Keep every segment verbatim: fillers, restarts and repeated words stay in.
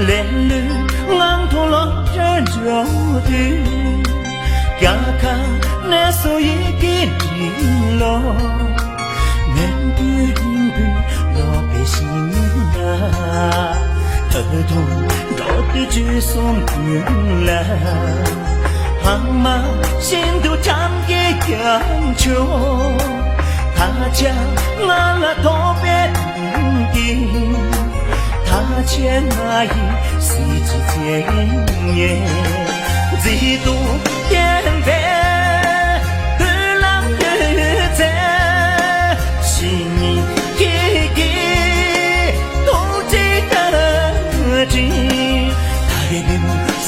ལེ་ལོའི་ངང་དུ་ལོག་འགྲོ་འགྲོ་དུས། རྒྱལ་ཁ་གནས་སུ་ཡི་གེ་འབྲི་ལོ། ངན་པའི་རིང་པོའི་ལོག་པའི་ཞིང་ལ། ད་དུང་འགྲོ་དུས་བཅུ་གསུམ་ཀུན་ལ། ཧང་མ་བཞིན་དུ་འཁྱམས་ཀྱི་སྐྱབས་མཆོག་ད་ཆ་ང་ལ་ཐོབ་པའི་དོན་གྱིས། ད་ཆ་ང་ཡི་གཟི་བརྗིད་མཚན་སྙན། མཛེས་སྡུག་ལྡན་པའི་མདུན་ལམ་ཡོད་ཚད། བཤེས་གཉེན་ཁྱེད་ཀྱི་ཐུགས་རྗེ་བཀའ་དྲིན། ད་རེས་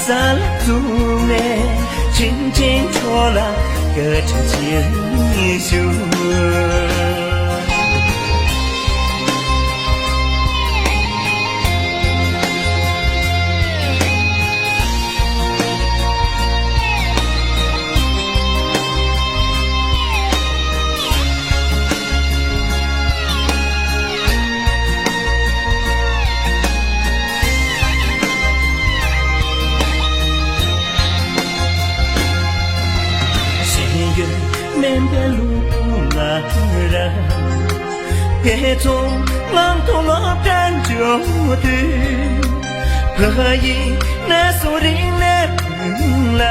ས་ལ་བཙུགས་ནས། དྲིན་ཅན་མཆོག་ལ་བཀའ་དྲིན་ཆེ་ཞུ། ཤེས་ཡོན་དམན་པའི་ལུས་པོ་ང་རང་། དེ་ཚོ་ངང་དུ་ལོག་འགྲོ་འགྲོ་དུས། ཕ་ཡི་གནས་སུ་རིང་ནས་ཀུན་ལ།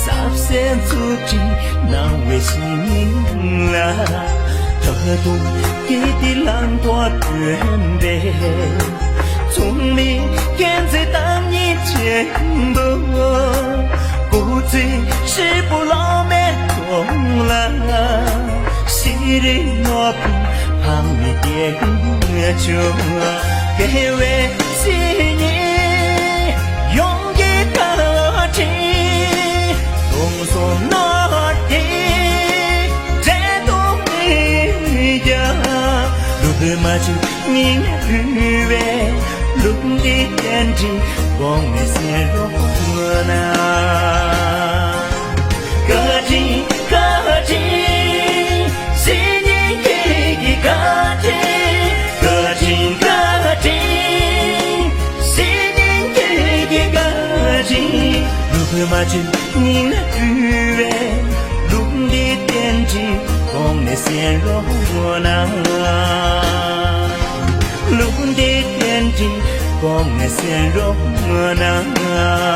ཟབ་གསལ་མཛུབ་ཁྲིད་གནང་བའི་བཤེས་གཉེན་ལ། ད་དུང་སྐྱིད་སྡུག་བླང་དོར་སྟོན་པའི། མཚུངས་མེད་མཁྱེན་བརྩེ་དང་ཉིན་མཚན་པོ། སྐུ་ཚེ་ཧྲིལ་པོ་བླ་མེད་ཐོག་ལ། ཤེས་རིག་ནོར་བུ་ཕངས་མེད་རྒྱལ་མཆོག་དགེ་བའི་བཤེས་གཉེན་ཡོངས་ཀྱི་བཀའ་དྲིན། སྟོང་གསུམ་ནོར་གྱི་འདྲེན་གཏོང་མི་རྒྱ། ལུས་མ་བཅོས་སྙིང་ལ་དགོས་པའི། ལུང་འདི་བསྟན་འགྲིག་གོང་ནས་གསན་རོགས་གནང་། བཀའ་དྲིན་བཀའ་དྲིན། བཤེས་གཉེན་ཁྱེད་ཀྱི་བཀའ་དྲིན། བཀའ་དྲིན་བཀའ་དྲིན། བཤེས་གཉེན་ཁྱེད་ཀྱི་བཀའ་དྲིན། ལུས་མ་བཅོས་སྙིང་ལ་དགོས་པའི། ལུང་འདི་བསྟན་འགྲིག་གོང་ནས་གསན་རོགས་གནང་། ལུང་འདི་བསྟན་འགྲིག་གོང་ནས་གསན་རོགས་གནང་།